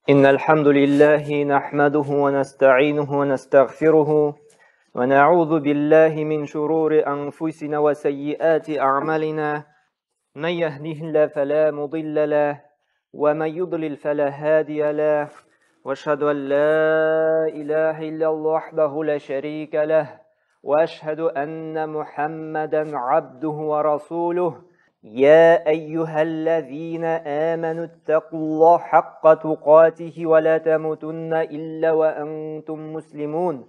إن الحمد لله نحمده ونستعينه ونستغفره ونعوذ بالله من شرور أنفسنا وسيئات أعمالنا من يهده الله فلا مضل له ومن يضلل فلا هادي له واشهد أن لا إله إلا الله وحده لا شريك له واشهد أن محمدا عبده ورسوله يا أيها الذين آمنوا اتقوا الله حق تقاته ولا تموتن إلا وأنتم مسلمون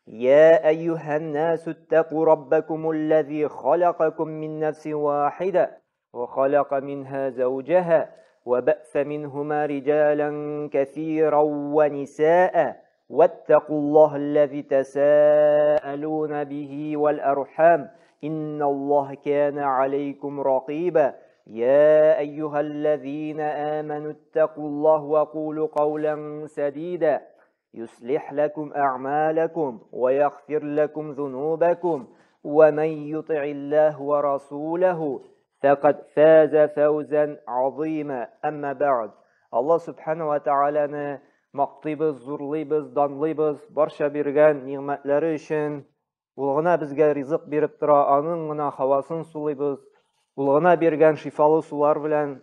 يا أيها الناس اتقوا ربكم الذي خلقكم من نفس واحدة وخلق منها زوجها وبأس منهما رجالا كثيرا ونساء واتقوا الله الذي تساءلون به والأرحام إن الله كان عليكم رقيبا يا أيها الذين آمنوا اتقوا الله وقولوا قولا سديدا يصلح لكم أعمالكم ويغفر لكم ذنوبكم ومن يطع الله ورسوله فقد فاز فوزا عظيما أما بعد Алла Субхану ва Тааляны мактыйбыз, зурлыйбыз, данлыйбыз, барча биргән нигъмәтләре өчен. Ул гына безгә ризык биреп тора, аның гына һавасын сулыйбыз. Ул гына биргән шифалы сулар белән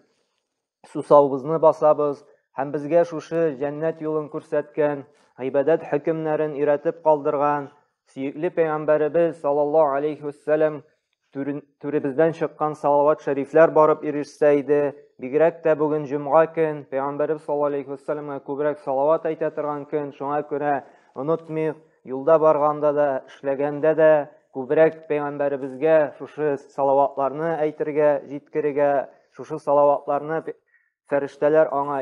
сусавыбызны басабыз һәм безгә шушы җәннәт юлын күрсәткән, гыйбадәт хөкемнәрен өйрәтеп калдырган сөекле пәйгамбәребез саллаллаһу алейхи вәссәлам түребездән чыккан салават шәрифләр барып ирешсә иде. Бигрәк тә бүген җомга көн, пәйгамбәребез саллаллаһу алейхи вәссәламгә күбрәк салават әйтә торган көн. Шуңа күрә онытмыйк, юлда барганда да, эшләгәндә дә күбрәк пәйгамбәребезгә шушы салаватларны әйтергә, җиткерергә, шушы салаватларны фәрештәләр аңа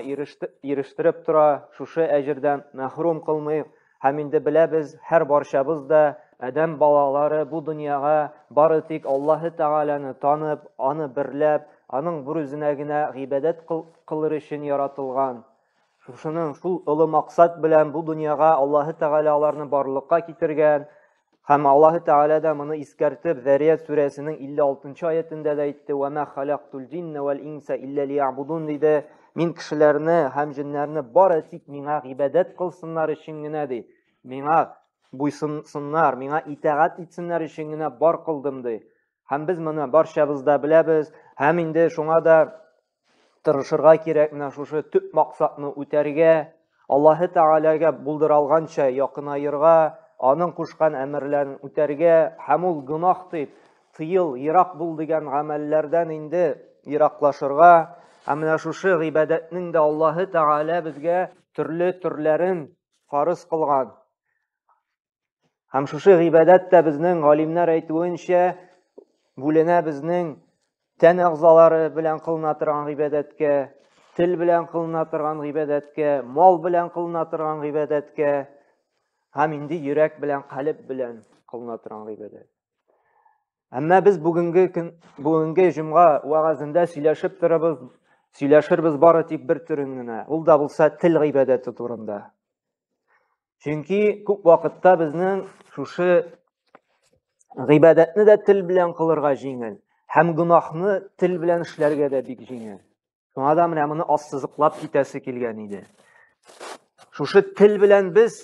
ирештереп тора, шушы әҗердән мәхрүм кылмыйк. Һәм инде беләбез, һәр барчабыз да адәм балалары бу дөньяга бары тик Аллаһы Тәгаләне танып, аны берләп, аның бер үзенә генә гыйбадәт кылыр өчен яратылган. Шушының шул олы максат белән бу дөньяга Аллаһы Тәгалә аларны барлыкка китергән. Һәм Аллаһы Тәгалә дә моны искәртеп, Зәрият сүрәсенең 56 аятендә дә әйтте: "Ва ма халактул җинна вал инса илля лиябудун" диде. Мин кешеләрне һәм җеннәрне бары тик миңа гыйбадәт кылсыннар өчен генә ди. Миңа буйсынсыннар, миңа итагать итсеннәр өчен генә бар кылдым ди. Һәм без моны барчабыз да беләбез, һәм инде шуңа да тырышырга кирәк менә шушы төп максатны үтәргә, Аллаһы Тәгаләгә булдыралганча якынаерга, аның кушкан әмерләрен үтәргә һәм ул гөнаһ дип тыел, ерак бул дигән гамәлләрдән инде ераклашырга. Һәм менә шушы гыйбадәтнең дә Аллаһы Тәгалә безгә төрле төрләрен фарыз кылган. Һәм шушы гыйбадәт тә безнең галимнәр әйтүенчә бүленә безнең тән әгъзалары белән кылына торган гыйбадәткә, тел белән кылына торган гыйбадәткә, мал белән кылына торган гыйбадәткә һәм инде йөрәк белән, калеб белән кылына торган гыйбадәт. Әмма без бүгенге көн, бүгенге җомга вәгазендә сөйләшеп торабыз, сөйләшербез бары тик бер төрен генә. Ул да булса тел гыйбадәте турында. Чөнки күп вакытта безнең шушы гыйбадәтне дә тел белән кылырга җиңел, һәм гөнаһны тел белән эшләргә дә бик җиңел. Шуңа да менә моны ассызыклап китәсе килгән иде. Шушы тел белән без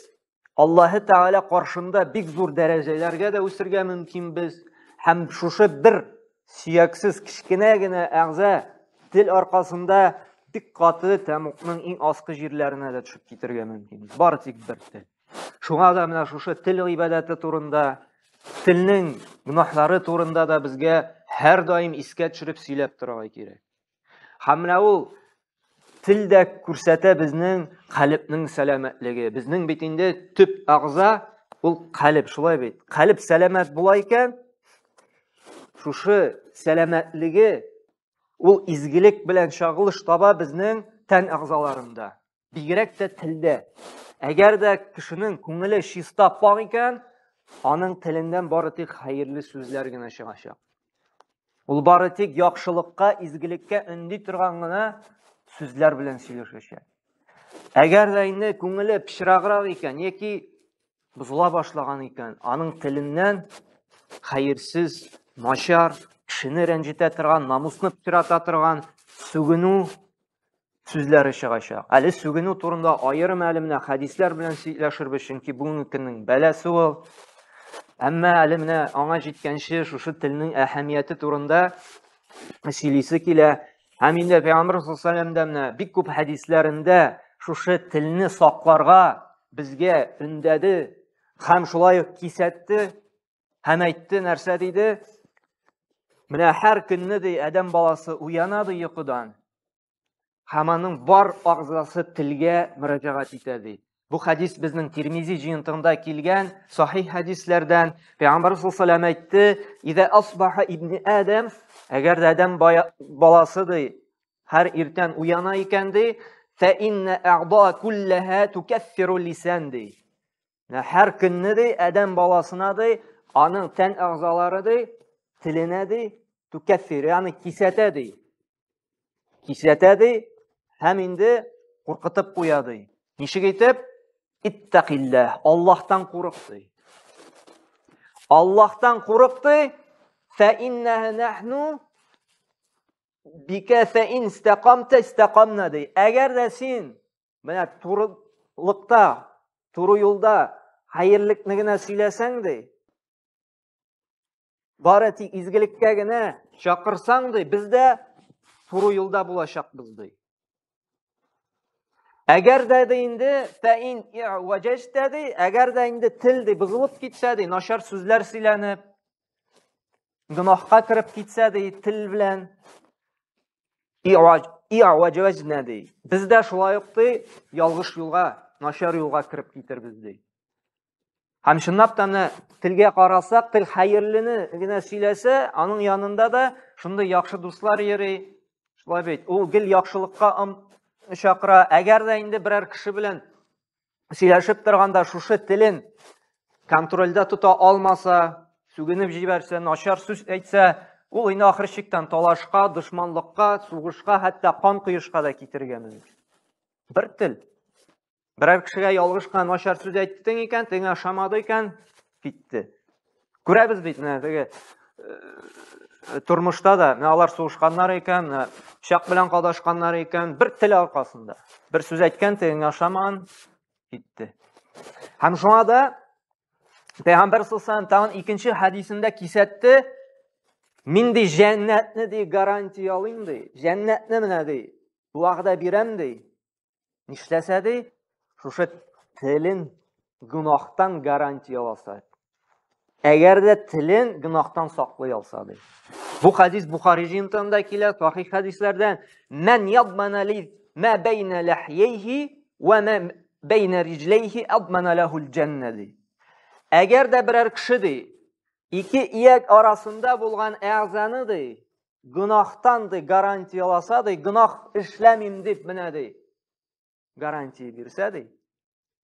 Аллаһы Тәгалә каршында бик зур дәрәҗәләргә дә үсергә мөмкинбез, һәм шушы бер сөяксез кечкенә генә әгъза тел аркасында бик каты тәмугның иң аскы җирләренә дә төшеп китергә мөмкин. Бары тик бер тел. Шуңа да менә шушы тел гыйбадәте турында, телнең гөнаһлары турында да безгә һәрдаим искә төшереп сөйләп торырга кирәк. Һәм менә ул тел дә күрсәтә безнең калебнең сәламәтлеге. Безнең бит инде төп әгъза ул калеб, шулай бит. Калеб сәламәт була икән, шушы сәламәтлеге ул изгелек белән чагылыш таба безнең тән әгъзаларында. Бигрәк тә телдә. Әгәр дә кешенең күңеле чиста пак икән, аның теленнән бары тик хәерле сүзләр генә чыгачак. Ул бары тик яхшылыкка, изгелеккә өнди торган гына сүзләр белән сөйләшәчәк. Әгәр дә инде күңеле пычраграк икән яки бозыла башлаган икән, аның теленнән хәерсез, начар, кешене рәнҗетә торган, намусны пычрата торган сүгенү, сүзләре чыгачак. Әле сүгенү турында аерым әле менә хәдисләр белән сөйләшербез, чөнки бүгенге көннең бәласе ул. Әмма әле менә аңа җиткәнче шушы телнең әһәмияте турында сөйлисе килә. Һәм инде Пәйгамбер саллаллаһу алейһи вәсәлләм менә бик күп хәдисләрендә шушы телне сакларга безгә өндәде һәм шулай ук кисәтте һәм әйтте, нәрсә диде? Менә һәр көнне ди адәм баласы уяна ди йокыдан. Һәм аның бар агъзасы телгә мөрәҗәгать итә ди. Бу хәдис безнең Тирмизи җыентыгында килгән сахих хәдисләрдән. Пәйгамбәр саллаллаһу алейһи әйтте: "Иза асбаха ибн Адам", әгәр дә адәм баласы ди, һәр иртән уяна икән ди, "Фа инна агъда куллаһа тукаффиру лисан" ди. Менә һәр көнне ди адәм баласына ди, аның тән әгъзалары ди, теленә ди, тукаффир, ягъни кисәтә ди. Кисәтә ди һәм инде куркытып куя ди. Ничек итеп? Иттакилләһ, Аллаһтан курык ди. Аллаһтан курык ди. Фә иннәһ нахну бика фә ин истәкамта истәкамна ди. Әгәр дә син менә турылыкта, туры юлда хәерлекне генә сөйләсәң ди, Бары тик изгелеккә генә чакырсаң, ди, без дә туры юлда булачакбыз, ди. Әгәр дә ди инде фәин и'ваҗәҗтә ди, әгәр дә инде тел ди бозылып китсә ди, начар сүзләр сөйләнеп, гөнаһка кереп китсә ди, тел белән и'ваҗәҗнә ди. Без дә шулай ук ди, ялгыш юлга, начар юлга кереп китербез ди. Һәм чынлап та менә телгә карасак, тел хәерлене генә сөйләсә, аның янында да шундый яхшы дуслар йөри. Шулай бит, ул гел яхшылыкка чакыра. Әгәр дә инде берәр кеше белән сөйләшеп торганда шушы телен контрольдә тота алмаса, сүгенеп җибәрсә, начар сүз әйтсә, ул инде ахыр чиктән талашка, дошманлыкка, сугышка, хәтта кан коешка да китерергә мөмкин. Бер тел. Берәр кешегә ялгыш кына начар сүз әйттең икән, тегеңә ошамады икән, китте. Күрәбез бит менә теге э, тормышта да, менә алар сугышканнар икән, менә пычак белән кадашканнар икән, бер тел аркасында. Бер сүз әйткән, тегеңә ошамаган, китте. Һәм шуңа да Пәйгамбәр саллаллаху тагын икенче хәдисендә кисәтте, мин ди җәннәтне ди гарантия алыйм ди, җәннәтне менә ди, вәгъдә бирәм ди. Нишләсә ди, шушы телен гөнаһтан гарантия алса. Әгәр дә телен гөнаһтан саклый алса ди. Бу хадис Бухари җыентыгында килә, сахих хадисләрдән. Мән ядмана ли ма бәйнә ләхйәйһи ва ма бәйнә риҗләйһи адмана ләһул җәннә ди. Әгәр дә берәр кеше ди, ике ияк арасында булган әгъзаны ди, гөнаһтан ди гарантияласа ди, гөнаһ эшләмим дип менә ди гарантия бирсә ди,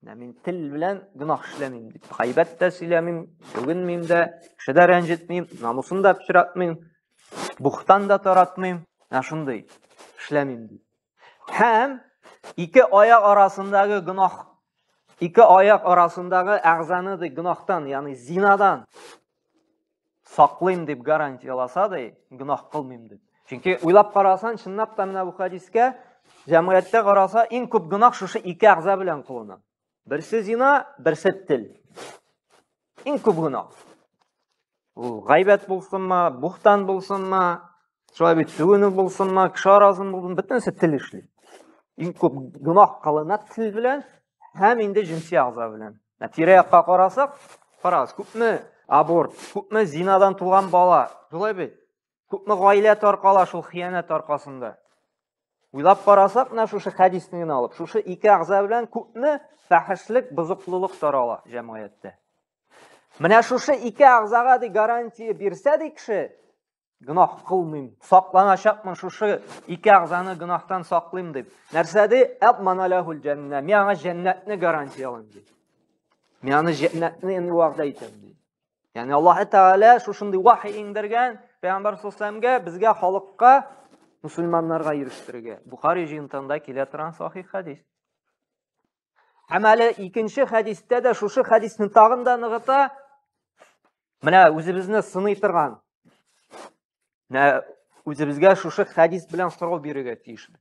менә мин тел белән гөнаһ эшләмим дип, гайбәт тә сөйләмим, сүгенмим дә, кеше дә рәнҗетмим, намусын да пычратмыйм, бухтан да таратмыйм, менә шундый эшләмим дип. Һәм ике аяк арасындагы гөнаһ, ике аяк арасындагы әгъзаны ди гөнаһтан, ягъни зинадан саклыйм дип гарантияласа ди, гөнаһ кылмыйм дип. Чөнки уйлап карасан, чынлап та менә бу хәдискә җәмгыятьтә караса, иң күп гөнаһ шушы ике әгъза белән кылына. Берсе зина, берсе тел. Иң күп гөнаһ. Ул гайбәт булсынмы, бухтан булсынмы, шулай бит сүгенү булсынмы, кеше арасын булсын, бөтенесе тел эшли. Иң күп гөнаһ кылына тел белән һәм инде җенси әгъза белән. Ә тирә-якка карасак, карагыз, күпме аборт, күпме зинадан туган бала, шулай бит? Күпме гаилә таркала шул хыянәт аркасында. Уйлап карасак, менә шушы хәдисне генә алып, шушы ике әгъза белән күпме фәхешлек, бозыклылык тарала җәмгыятьтә. Менә шушы ике әгъзага ди гарантия бирсә ди кеше, гөнаһ кылмыйм, сакланачакмын шушы ике әгъзаны гөнаһтан саклыйм дип. Нәрсә ди? Адмана ләһул җәннә. Мин аңа җәннәтне гарантиялыйм ди. Мин аны җәннәтне инде вәгъдә итәм ди. Ягъни Аллаһ Тәгалә шушындый вахи иңдергән Пәйгамбәр саллаллаһу безгә халыкка, мусульманнарга ирештерергә. Бухари җыентыгында килә торган сахих хәдис. Һәм әле икенче хәдистә дә шушы хәдисне тагын да ныгыта. Менә үзебезне сыный торган. Менә үзебезгә шушы хәдис белән сорау бирергә тиешбез.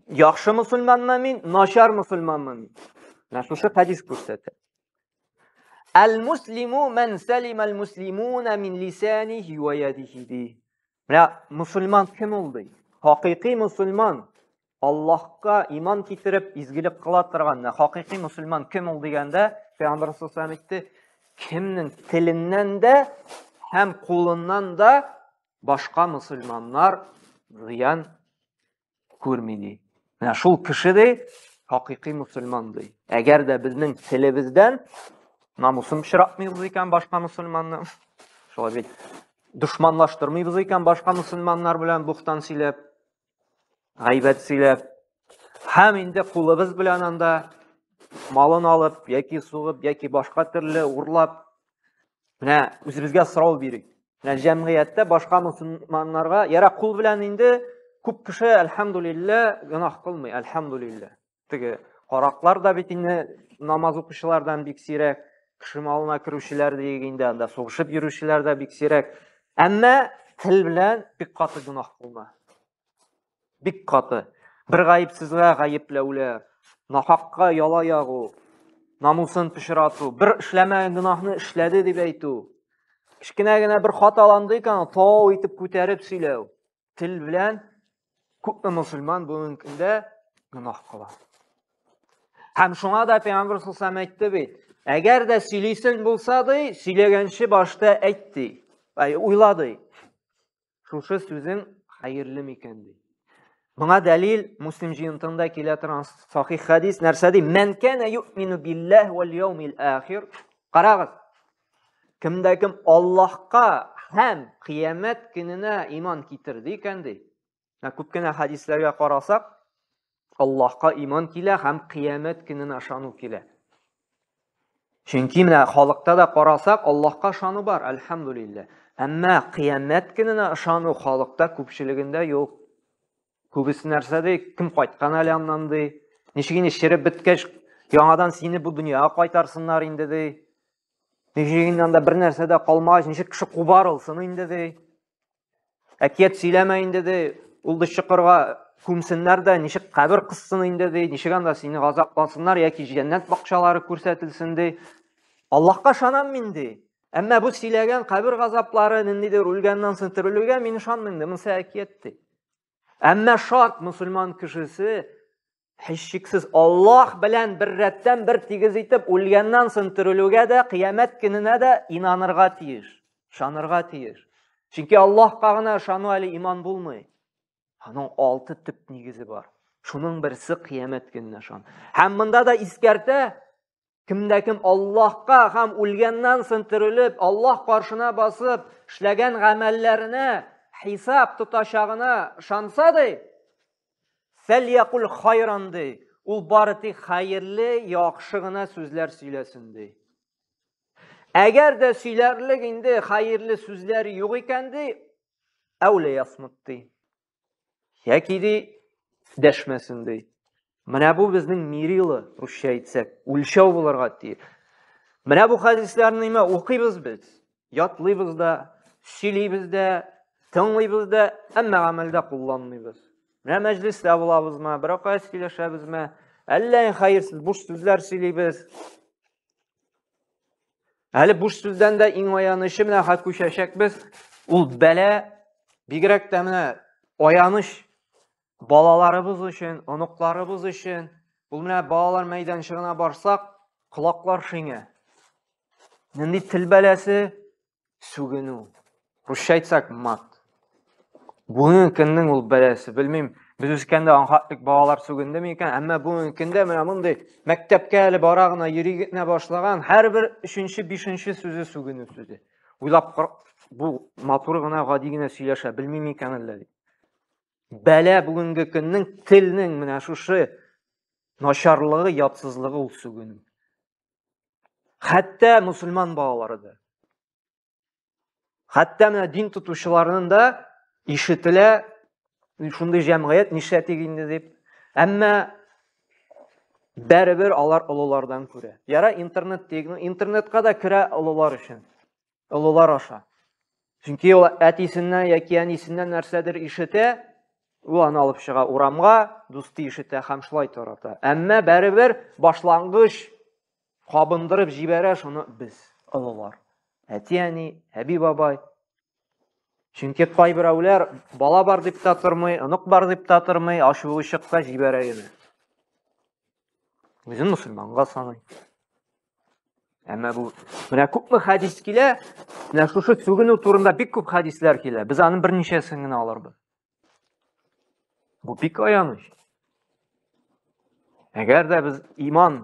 Яхшы мусульманмы мин, начар мусульманмы мин? Менә шушы хәдис күрсәтә. Әл-муслиму мән сәлимәл муслимуна мин лисанихи ва ядихи ди. Менә мусульман кем ул ди? Хакыйкый мусульман Аллаһка иман китереп изгелек кыла торган хакыйкый мусульман кем ул дигәндә, Пәйгамбәр саллаллаху әйтте, кемнең теленнән дә һәм кулыннан да башка мусульманнар зыян күрми ди. Менә шул кеше ди, хакыйкый мусульман ди. Әгәр дә безнең телебездән намусын пычратмыйбыз икән башка мусульманны, шулай бит, дошманлаштырмыйбыз икән башка мусульманнар белән бухтан сөйләп, гайбәт сөйләп, һәм инде кулыбыз белән анда малын алып, яки сугып, яки башка төрле урлап, менә үзебезгә сорау бирик. Менә җәмгыятьтә башка мусульманнарга, яра кул белән инде күп кеше, әлхәмдулиллә, гөнаһ кылмый, әлхәмдулиллә. Теге караклар да бит инде намаз укучылардан бик сирәк, кеше малына керүчеләр диек инде, анда сугышып йөрүчеләр дә бик сирәк. Әмма тел белән бик каты гөнаһ кылма. Бик каты. Бер гаепсезгә гаепләүләр, нахакка яла ягу, намусын пычрату, бер эшләмәгән гөнаһны эшләде дип әйтү. Кечкенә генә бер хаталанды икән, тау итеп күтәреп сөйләү. Тел белән күпме мусульман бүгенге көндә гөнаһ кыла. Һәм шуңа да Пәйгамбер саллаллаху әйтте бит, әгәр дә сөйлисең булса ди, сөйләгәнче башта әйт ди. Ай, уйла ди. Шушы сүзең хәерле микән ди. Моңа дәлил Муслим җыентыгында килә торган сахих хәдис нәрсә ди? Мән кана юъмину биллаһ вал яумил ахир. Карагыз. Кемдә кем Аллаһка һәм кыямәт көненә иман китерде икән ди. Ә күп кенә хәдисләргә карасак, Аллаһка иман килә һәм кыямәт көненә ышану килә. Чөнки менә халыкта да карасак, Аллаһка ышану бар, әлхәмдулилләһ. Әмма кыямәт көненә ышану халыкта күпчелегендә юк. Күбесе нәрсә ди, кем кайткан әле аннан ди. Ничек инде череп беткәч, яңадан сине бу дөньяга кайтарсыннар инде ди. Ничек инде анда бер нәрсә дә калмагач, ничек кеше кубарылсын инде ди. Әкият сөйләмә инде ди, ул да чокырга күмсеннәр дә, ничек кабер кыссын инде ди, ничек анда сине газапласыннар яки җәннәт бакчалары күрсәтелсен ди. Аллаһка ышанам мин ди. Әмма бу сөйләгән кабер газаплары, ниндидер үлгәннән соң терелүгә мин ышанмыйм ди. Монысы әкият ди. Әмма шарт мусульман кешесе һичшиксез Аллаһ белән бер рәттән бер тигез итеп үлгәннән соң терелүгә дә, кыямәт көненә дә инанырга тиеш, ышанырга тиеш. Чөнки Аллаһка гына ышану әле иман булмый. Аның алты төп нигезе бар. Шуның берсе кыямәт көненә ышану. Һәм монда да искәртә, кемдә кем Аллаһка һәм үлгәннән соң терелеп, Аллаһ каршына басып, эшләгән гамәлләренә хисап тотачагына ышанса ди, Фәльякул хайран ди. Ул бары тик хәерле, яхшы гына сүзләр сөйләсен ди. Әгәр дә сөйләрлек инде хәерле сүзләр юк икән ди, әүле ясмыт ди. Яки ди, дәшмәсен ди. Менә бу безнең мерило, русча әйтсәк, үлчәү булырга тиеш. Менә бу хәдисләрне нимә укыйбыз без? Ятлыйбыз да, сөйлибез дә, тыңлыйбыз да, әмма гамәлдә кулланмыйбыз. Менә мәҗлестә булабызмы, берәү кая сөйләшәбезме, әллә хәерсез буш сүзләр сөйлибез. Әле буш сүздән дә иң аянычы менә хат күчәчәкбез. Ул бәла бигрәк тә менә аяныч балаларыбыз өчен, оныкларыбыз өчен. Ул менә балалар мәйданчыгына барсак, колаклар шиңә. Нинди тел бәласе? Сүгенү. Русча әйтсәк, мат. Бүгенге көннең ул бәласе, белмим, без үскәндә аңхатлык балалар сүгендеме икән, әмма бүгенге көндә менә мондый мәктәпкә әле бара гына йөри генә башлаган һәрбер өченче, бишенче сүзе сүгенү сүзе. Уйлап бу матур гына, гади генә сөйләшә белмим икән әллә дип. Бәла бүгенге көннең телнең менә шушы начарлыгы, ятсызлыгы ул сүгенү. Хәтта мусульман балалары да. Хәтта менә дин тотучыларның да ишетелә шундый җәмгыять нишләтик инде дип. Әмма бәребер алар олылардан күрә. Яра интернет диген, интернетка да керә олылар өчен. Олылар аша. Чөнки ул әтисеннән яки әнисеннән нәрсәдер ишетә. Ул аны алып чыга урамга, дусты ишетә һәм шулай тарата. Әмма бәребер башлангыч кабындырып җибәрә шуны без, олылар. Әти-әни, әби-бабай. Чөнки кайберәүләр бала бар дип тә тормый, онык бар дип тә тормый, ачуы чыкса җибәрә генә. Үзен мусульманга саный. Әмма бу менә күпме хәдис килә, менә шушы сүгенү турында бик күп хәдисләр килә. Без аның берничәсен генә алырбыз. Бу бик аяныч. Әгәр дә без иман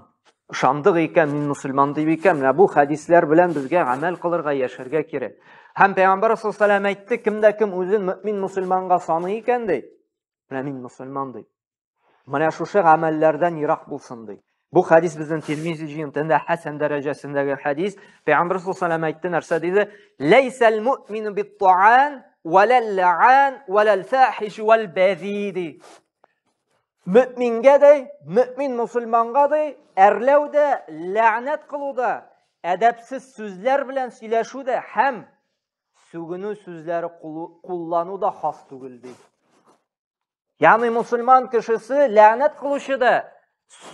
ышандык икән, мин мусульман дип икән, менә бу хәдисләр белән безгә гамәл кылырга, яшәргә кирәк. Һәм Пәйгамбәр саллаллаху алейһи әйтте, кемдә кем үзен мөмин мусульманга саный икән ди, менә мин мусульман ди. Менә шушы гамәлләрдән ерак булсын ди. Бу хәдис безнең Тирмизи җыентында хәсән дәрәҗәсендәге хәдис. Пәйгамбер саллаллаху алейһи әйтте, нәрсә диде? Ләйсәл муъмину бит-та'ан валал лa'ан валал фахиш вал бази ди. Мөмингә дә, мөмин мусульманга да әрләү дә, ләгънәт кылу да, әдәпсез сүзләр белән сөйләшү дә һәм сүгенү сүзләре куллану да хас түгел ди. Ягъни мусульман кешесе ләгънәт кылучы да,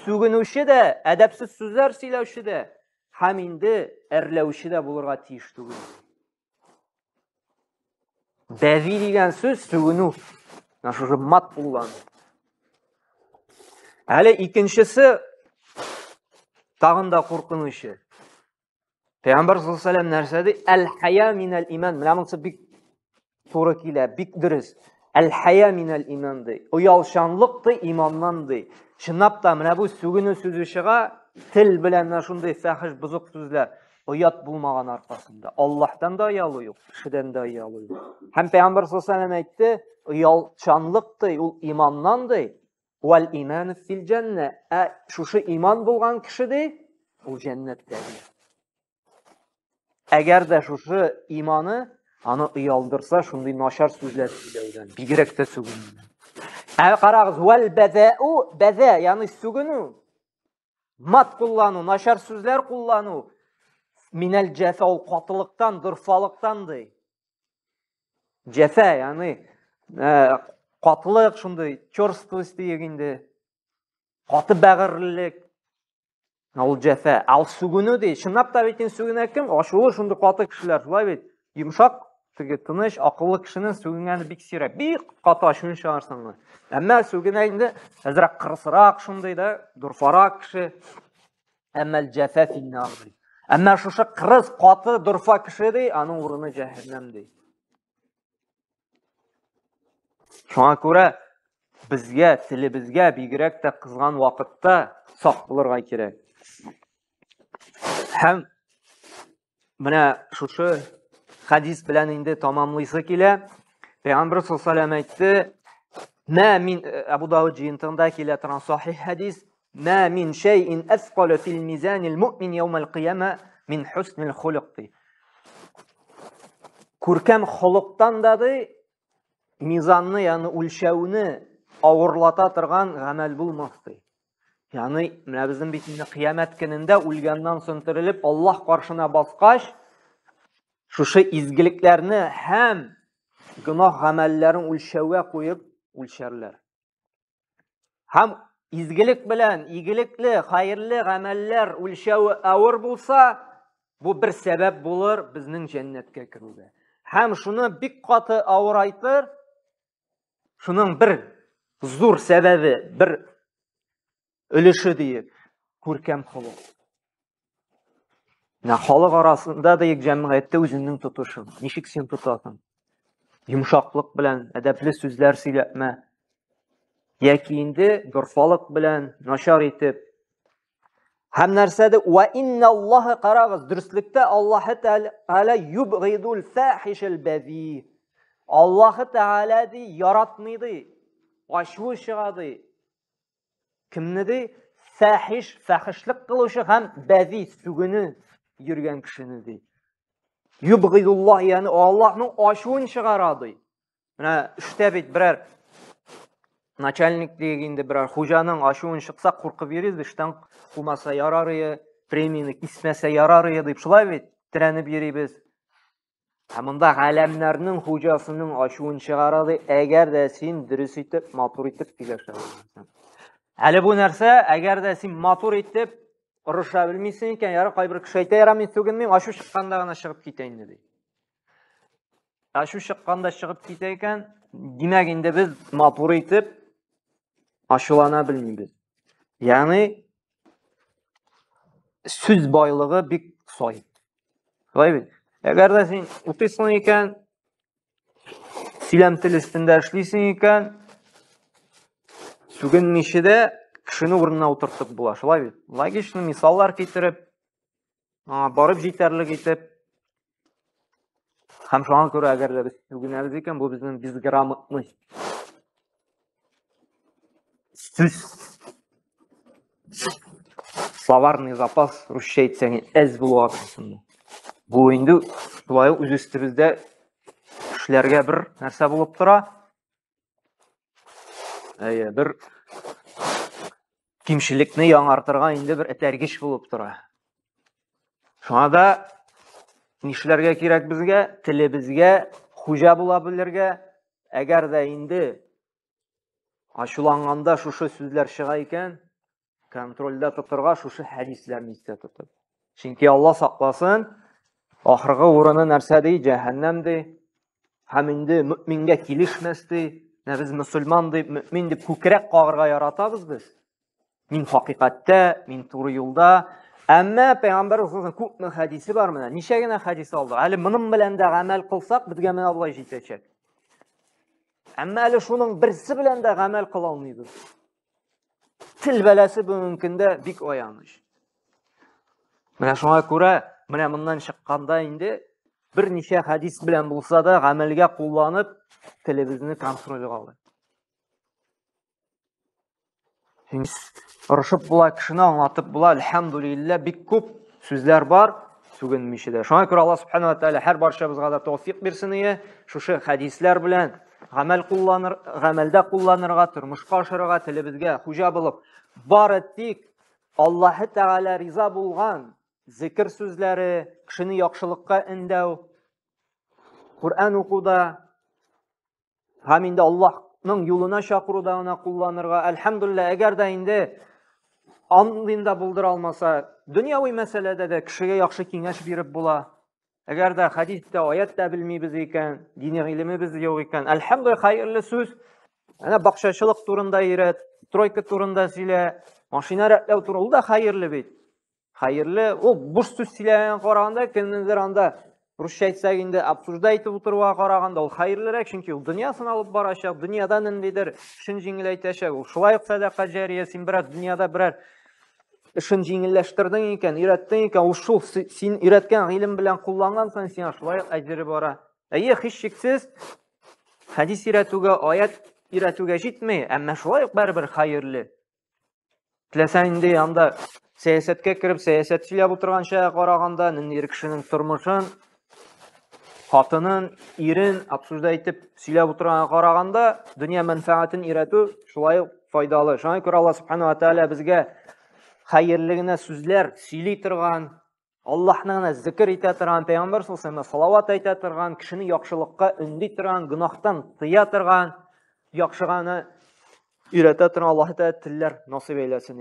сүгенүче дә, әдәпсез сүзләр сөйләүче дә һәм инде әрләүче дә булырга тиеш түгел. Бәви дигән сүз сүгенү. Менә шушы мат куллану. Әле икенчесе тагын да куркынычы. Пәйгамбәр саллаллаху алейһи нәрсә ди? Әл-хая минәл иман. Менә монысы бик туры килә, бик дөрес. Әл-хая минәл иман ди. Оялчанлык ди иманнан ди. Чынлап та менә бу сүгенү сүзе чыга, тел белән менә шундый фәхиш бозык сүзләр оят булмаган аркасында. Аллаһтан да оялу юк, кешедән дә оялу юк. Һәм Пәйгамбәр саллаллаху алейһи әйтте, оялчанлык ди, ул иманнан ди. Вәл иман фил җәннә. Ә шушы иман булган кеше ди, ул җәннәттә ди. Әгәр дә шушы иманы аны оялдырса, шундый начар сүзләр сөйләүдән, бигрәк тә сүгенүдән. Ә карагыз, вәл бәзәу, бәзә, ягъни сүгенү, мат куллану, начар сүзләр куллану, минәл җәфа, ул катылыктан, дорфалыктан ди. Җәфә, ягъни катылык шундый, черствость диек инде. Каты бәгырьлелек. Ул җәфә, ал сүгенү ди. Чынлап та бит инде сүгенә кем? Ачулы шундый каты кешеләр, шулай бит. Йомшак, теге тыныч, акыллы кешенең сүгенгәне бик сирәк. Бик каты ачуын чыгарсың гына. Әмма сүгенә инде әзрәк кырысрак шундый да, дорфарак кеше. Әмма җәфә финнар ди. Әмма шушы кырыс, каты, дорфа кеше ди, аның урыны җәһәннәм ди. Шуңа күрә безгә, телебезгә бигрәк тә кызган вакытта сак булырга кирәк. Һәм менә шушы хәдис белән инде тамамлыйсы килә. Пәйгамбер саллаллаху алейһи әйтте, Мә мин Абу Дауд җыентыгында килә торган сахих хәдис, Мә мин шәйин әсқалу фил мизанил муъмин яумал кыяма мин хуснил хулук ди. Күркәм холыктан да ди, мизанны, ягъни үлчәүне авырлата торган гамәл булмас ди. Ягъни менә безнең бит инде кыямәт көнендә үлгәннән соң терелеп Аллаһ каршына баскач, шушы изгелекләрне һәм гөнаһ гамәлләрен үлчәүгә куеп үлчәрләр. Һәм изгелек белән игелекле, хәерле гамәлләр үлчәве авыр булса, бу бер сәбәп булыр безнең җәннәткә керүгә. Һәм шуны бик каты авырайтыр, Шуның бер зур сәбәбе, бер өлеше диек, күркәм холык. Менә халык арасында диек җәмгыятьтә үзеңнең тотышың. Ничек син тотасың? Йомшаклык белән, әдәпле сүзләр сөйләпме? Яки инде дорфалык белән, начар итеп. Һәм нәрсә ди? Ва инналлаһа карагыз, дөреслектә Аллаһы Тәгалә юбгидул фахишел бәзи. Аллаһы Тәгалә ди яратмый ди. Ачуы чыга ди. Кемне ди? Фахиш, фахишлек кылучы һәм бәзи сүгене йөргән кешене ди. Юбгидуллаһ, ягъни Аллаһның ачуын чыгара ди. Менә эштә бит берәр начальник диек инде берәр хуҗаның ачуын чыкса куркып йөрибез, эштән кумаса ярар ие, премияне кисмәсә ярар ие дип шулай бит терәнеп йөрибез. Һәм монда галәмнәрнең хуҗасының ачуын чыгара ди, әгәр дә син дөрес итеп, матур итеп сөйләшә белмәсәң. Әле бу нәрсә, әгәр дә син матур итеп орыша белмисең икән, ярар, кайбер кеше әйтә, ярар, мин сүгенмим, ачу чыкканда гына чыгып китә инде ди. Ачу чыкканда чыгып китә икән, димәк инде без матур итеп ачулана белмибез. Ягъни сүз байлыгы бик сай. Шулай бит? Әгәр дә син укыйсың икән, сөйләм тел өстендә эшлисең икән, сүгенмичә дә кешене урынына утыртып була. Шулай бит? Логично мисаллар китереп, барып җитәрлек итеп. Һәм шуңа күрә әгәр дә без сүгенәбез икән, бу безнең безграмотность. Сүз словарный запас русча әйтсәң әз булу аркасында. Бу инде шулай ук үз өстебездә эшләргә бер нәрсә булып тора. Әйе, бер кимчелекне яңартырга инде бер этәргеч булып тора. Шуңа да нишләргә кирәк безгә? Телебезгә хуҗа була белергә. Әгәр дә инде ачуланганда шушы сүзләр чыга икән, контрольдә тотырга шушы хәдисләрне истә тотып. Чөнки Алла сакласын, ахыргы урыны нәрсә ди? Җәһәннәм ди. Һәм инде мөмингә килешмәс ди. Менә без мөселман дип, мөмин дип күкрәк кагырга яратабыз без. Мин хакыйкатьтә, мин туры юлда. Әмма пәйгамбәр күпме хәдисе бар менә. Ничә генә хәдис алдык. Әле моның белән дә гамәл кылсак, безгә менә болай җитәчәк. Әмма әле шуның берсе белән дә гамәл кыла алмыйбыз. Тел бәласе бүгенге көндә бик аяныч. Менә шуңа күрә, менә моннан чыкканда инде берничә хәдис белән булса да гамәлгә кулланып, телебезне контрольгә алыйк. Орышып була, кешене аңлатып була, әлхәмдулиллә, бик күп сүзләр бар, сүгенмичә дә. Шуңа күрә Аллаһ субхана ва тааля һәр барчабызга да тәүфик бирсен ие, шушы хәдисләр белән гамәл кулланыр, гамәлдә кулланырга, тормышка ашырырга, телебезгә хуҗа булып, бары тик Аллаһы Тәгалә риза булган зикер сүзләре, кешене яхшылыкка өндәү, Коръән укуда, Һәм инде Аллаһның юлына чакыруда гына кулланырга. Әлхәмдулилла, әгәр дә инде андыйны да булдыра алмаса, дөньяви мәсьәләдә дә кешегә яхшы киңәш биреп була. Әгәр дә хәдис тә, аят та белмибез икән, дини гыйлемебез юк икән, әлхәмдулилла, хәерле сүз. Әнә бакчачылык турында өйрәт, стройка турында сөйлә, машина рәтләү турында, ул да хәерле бит. Хәерле, ул буш сүз сөйләгәнгә караганда, кемнеңдер анда русча әйтсәк инде обсуждать итеп утыруга караганда ул хәерлерәк, чөнки ул дөньясын алып барачак, дөньяда ниндидер эшен җиңеләйтәчәк. Ул шулай ук сәдака җәрия, син берәр дөньяда берәр эшен җиңелләштердең икән, өйрәттең икән, ул шул син өйрәткән гыйлем белән кулланган саен сиңа шулай ук әҗере бара. Әйе, һичшиксез хәдис өйрәтүгә, аят өйрәтүгә җитми, әмма шулай ук барыбер хәерле. Теләсә нинди анда сәясәткә кереп, сәясәт сөйләп утырганча караганда, ниндидер кешенең тормышын, хатынын, ирен обсуждать итеп сөйләп утырганга караганда, дөнья мәнфәгатен өйрәтү шулай ук файдалы. Шуңа күрә Аллаһ субхана ва тааля безгә хәерле генә сүзләр сөйли торган, Аллаһны гына зикер итә торган, пәйгамбәр саллаллаһу салават әйтә торган, кешене яхшылыкка өнди торган, гөнаһтан тыя торган, яхшыганы өйрәтә торган Аллаһ Тәгалә телләр насыйп әйләсен.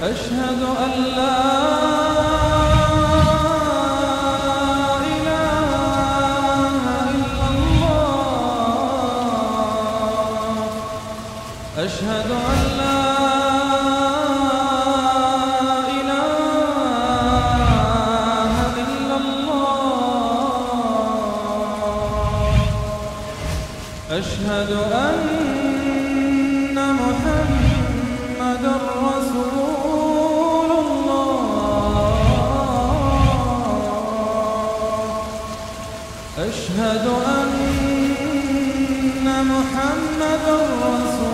أشهد أن لا إله إلا الله أشهد أن لا إله إلا الله أشهد أن محمدا رسول الله أشهد أن محمدا رسول